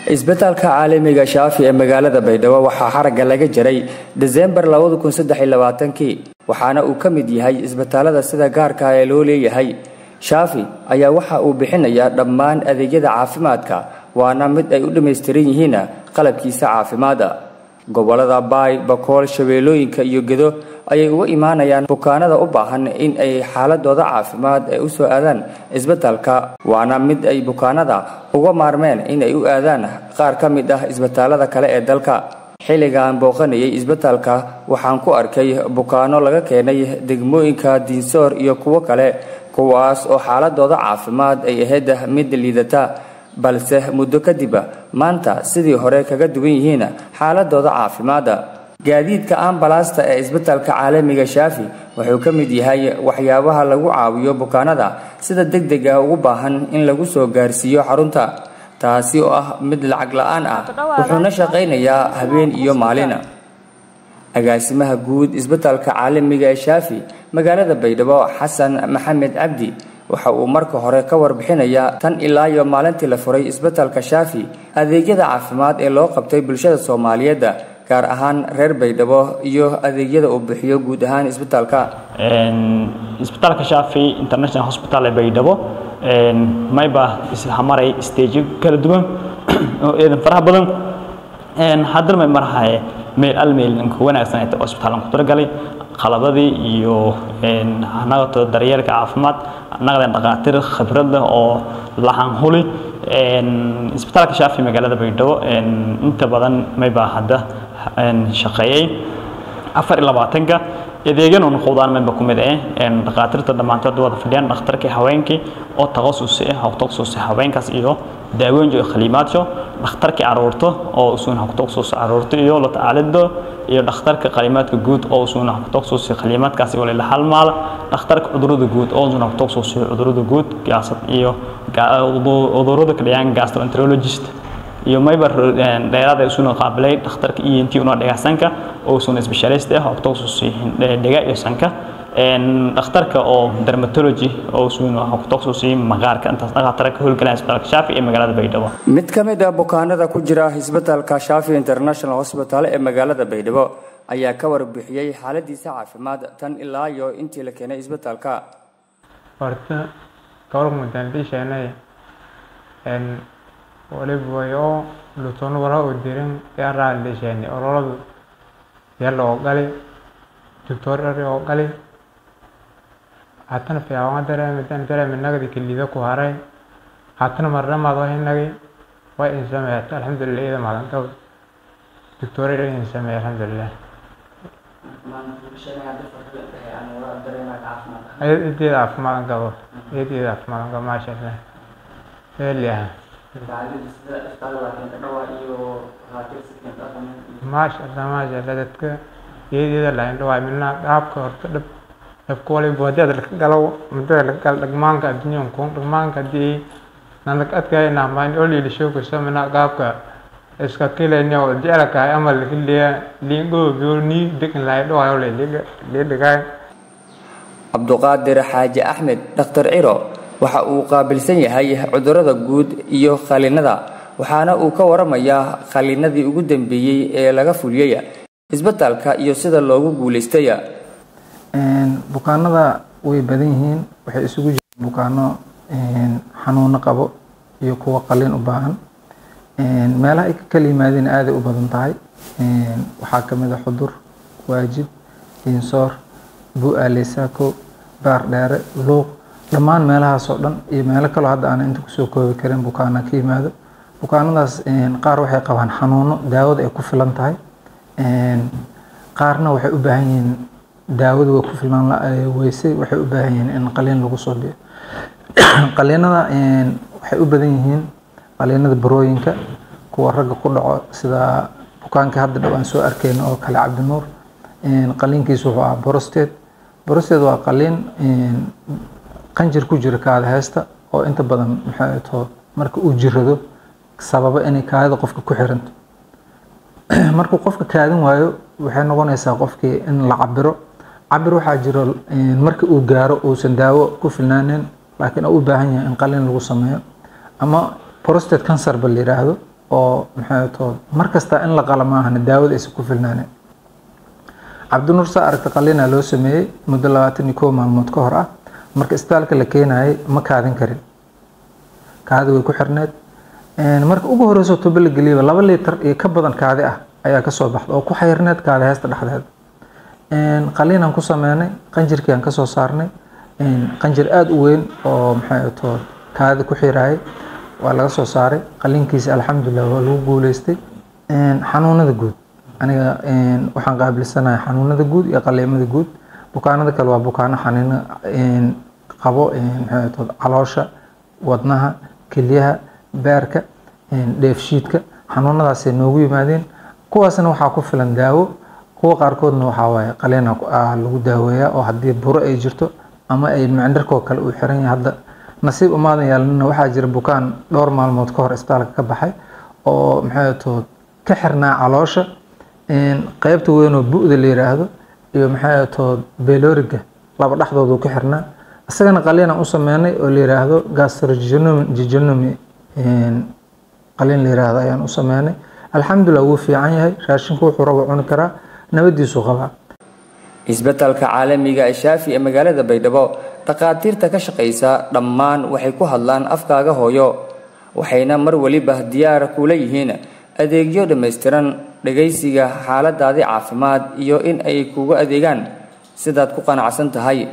Isbitaalka caalamiga Shaafi ee magaalada Baydhabo waxaa xaragga laga jaray Desembar 2023-kii, waxaana uu ka mid yahay isbitaalada sida gaarka ah ee loo leeyahay. Shaafi ayaa waxa uu bixinayaa dhammaan adeegyada caafimaadka, waana mid ay u dhammaystiran yihiin qalabkiisa caafimaad. Gobolada Baay, Bakool, Shabeellooyinka iyo Gedo ayay uga imaanayaan bukaanada u baahan in ay xaaladooda caafimaad ay u soo aadaan isbitaalka, waana mid ay bukaanada uga maarmeen in ay u aadaan qaar ka mid ah isbitaalada kale ee dalka. Xilligaan booqanayay isbitaalka waxaan ku arkay bukaano laga keenay degmooyinka Diinsoor iyo kuwo kale, kuwaas oo xaaladooda caafimaad ay ahayd mid liidata, balse muddo kadib maanta sidii hore kaga duwan yihiin xaaladooda caafimaad. Gaadiidka ambalaasta ee isbitaalka caalamiga Shaafi wuxuu ka mid yahay waxyaabaha lagu caawiyo bukaanada sida degdeg ah ugu baahan in lagu soo gaarsiiyo xarunta, taasi oo ah mid lacag la'aan ah, wuxuuna shaqaynayaa habeen iyo maalin. Agaasimaha guud isbitaalka caalamiga ee Shaafi magaalada Baydhabo, Xasan Maxamed Cabdi, waxa uu marka hore ka warbixinayaa tan ilaa iyo maalintii la furay isbitaalka Shaafi adeegyada caafimaad ee loo qabtay bulshada Soomaaliyeed, gaar ahaan reer Baydhabo, iyo adeegyada uu bixiyo guud ahaan isbitaalka. Isbitaalka Shaafi International Hospital ee Baydhabo mayba isla maray stage kala duwan oo eedan faraha badan. Haddana may marahaye meel al meel ku wanaagsan ay hospitaalan ku talagalay qalabadii iyo anagato daryeelka caafimaad, anagada dhaqaatiir khibrad leh oo lahan huli. Isbitaalka Shaafi magaalada Baydhabo inta badan mayba hadda shaqeeyay 24-ka. Adeegyan uun qowdaan mayba ku mid eh dhaqaatiirta dhammaantood wada fadhiyaan, dhakhtarkii haweenkii oo takhasus ah oo takhasus haweenkaas iyo daawooyin iyo khaliimaadyo, dhakhtarkii caruurta oo usuun ku takhasus caruurta iyo la tacaaliddo, iyo dhakhtarka qaliimaadka guud oo usuun ku takhasus qaliimaadkaas iyo la halmaala, dhakhtarka cudurrada guud oo usuun ku takhasus cudurrada guud gaasad iyo cudurrada kale, gastroenterologist iyo mayba dheeraad ay usuna qaabilay dhakhtarka ENT una dhagasanka oo usuna specialist ah oo ku takhasus dhaga iyo sanka, dhakhtarka oo dermatology oo usuna ku takhasus maqaarka. Intaas dhaqaatiir ka howlgalaya isbitaalka Shaafi ee magaalada Baydhabo. Mid ka mid ah bukaanada ku jira isbitaalka Shaafi International Hospital ee magaalada Baydhabo ayaa ka warbixiyey xaaladiisa caafimaad tan ilaa iyo intii la keenay isbitaalka. Horta gawar mudaan bisheenay waliba oo lutono wala oo dirin yaa lisheenay ololadu yaa loo galay doctor oo galay. Haddana fiican dareemay tan dareemay nagadi kelida ku haray, haddana marna maad waa inagay waa in sameeyay, alxamdulillah. Ida madan qab doctor in sameeyay, alxamdulillah. Eedeeda caafimaad qabo, eedeeda caafimaad qabo, maasha Allah, eeliyaha maasha Allah, maasha Allah. Dadka eedeeda lahayn dhawaa midna qaabka horta dhab dhabka waliba haddii aad laka galo muddada laka galo dhagmaanka adduunyan kun dhagmaanka haddii nan laka adkaayna maan oli shoogayso mina qaabka iska kilayna oo jecelkahay ama laka liingo ni degan lahay dhawaayo liidhigaay. Cabduqaadir Xaaji Axmed, Dhakhtar Ciro, waxa uu qaabilsan yahay cudurrada guud iyo khaliinada, waxaana uu ka waramayaa khaliinadii ugu dambeeyey ee laga fuliyey isbitaalka iyo sida loogu guulaystay. Bukaanada way badan yihiin, waxay isugu jiraan bukaano xanuuno qabo iyo kuwa qalin u baahan. Meelaha ay ka kala yimaadeen aaday u badan tahay. Waxaa ka mid ah Xudur, Waajid, Diinsoor, Bu-aale, Saako, Baar Dheere, Luuq, dhammaan meelahaas oo dhan iyo meelo kaloo hadda aan inta kusoo koobi karin bukaana ka yimaado. Bukaanadaas qaar waxay qabaan xanuuno daawada ay ku filan tahay, qaarna waxay u baahan yihiin daawadu way ku filnaan weysay, waxay u baahan yihiin in qaliin lagu soo biyo. Qaliinada waxay u badan yihiin qaliinada burooyinka, kuwa ragga ku dhaco, sida bukaanka hadda dhow aan soo arkeyno oo kale, Cabdinuur. Qaliinkiisu wuxuu ahaa prostate. Prostate waa qaliin qanjir ku jira kaada heesta oo inta badan maxay to marka uu jirado sababa inay kaadida qofka ku xiranto. Markuu qofka kaadin waayo, waxay noqonaysaa qofkii in la cabiro. Cabir waxaa jiro marka uu gaaro uusan daawo ku filnaanin, laakiin uu u baahan yahay in qalin lagu sameeyo, ama prostate cancer ba la yiraahdo. oo maxay tood mar kasta in la qala maahane daawada aysan ku filnaaneen. Cabdinuur saa aragta qaliinaa loo sameeyey muddo 21 maalmood ka hor ah. Marka isbitaalka la keenayay ma kaadin karin, kaadi way ku xirneed. Marka ugu horeyso tubo la geliyaba 2 liitar iyo ka badan kaadi ah ayaa kasoo baxda oo ku xayrneed kaadi heesta dhexdeeda. Qaliinaan ku sameynay, qanjirkii aan kasoo saarnay, qanjir aada u weyn oo maxay tood kaadi ku xiraayay waa laga soo saaray. Qaliinkiisa alxamdulilah waa lagu guuleystay. Xanuunada guud aniga waxaan qaabilsanahay xanuunada guud iyo qaliimada guud. Bukaanada kale waa bukaano xanuuno qabo, maxay tood caloosha, wadnaha, kelyaha, beerka, dheefshiidka, xanuunadaasay noogu yimaadeen. Kuwaasna waxaa ku filan daawo, kuwa qaarkoodna waxaa waaye qaliina lagu daaweeyaa oo haddii buro ay jirto ama ay micndirkoo kale uu xiran yahay. Hadda nasiib umaadan yeelanina, waxaa jira bukaan dhowr maalmood ka hor isbitaalka ka baxay oo maxay tood ka xirnaa caloosha qeybta weyn oo bu'da la yiraahdo iyo maxay tood belooriga, laba dhexdood uu ka xirnaa. Isagana qaliinaan u sameynay oo la yiraahdo gastrojejunomy qaliin la yiraahdo ayaan u sameynay. Alxamdulilah wuu fiican yahay, raashinku wuxuu rabo cuni karaa, nabadiisuu qabaa. Isbitaalka caalamiga ee Shaafi ee magaalada Baydhabo dhakhaatiirta ka shaqaysa dhammaan waxay ku hadlaan afkaaga hooyo, waxayna mar waliba diyaar kula yihiin adeegyo dhammaystiran, dhagaysiga xaaladaadii caafimaad iyo in ay kugu adeegaan sidaad ku qanacsan tahay.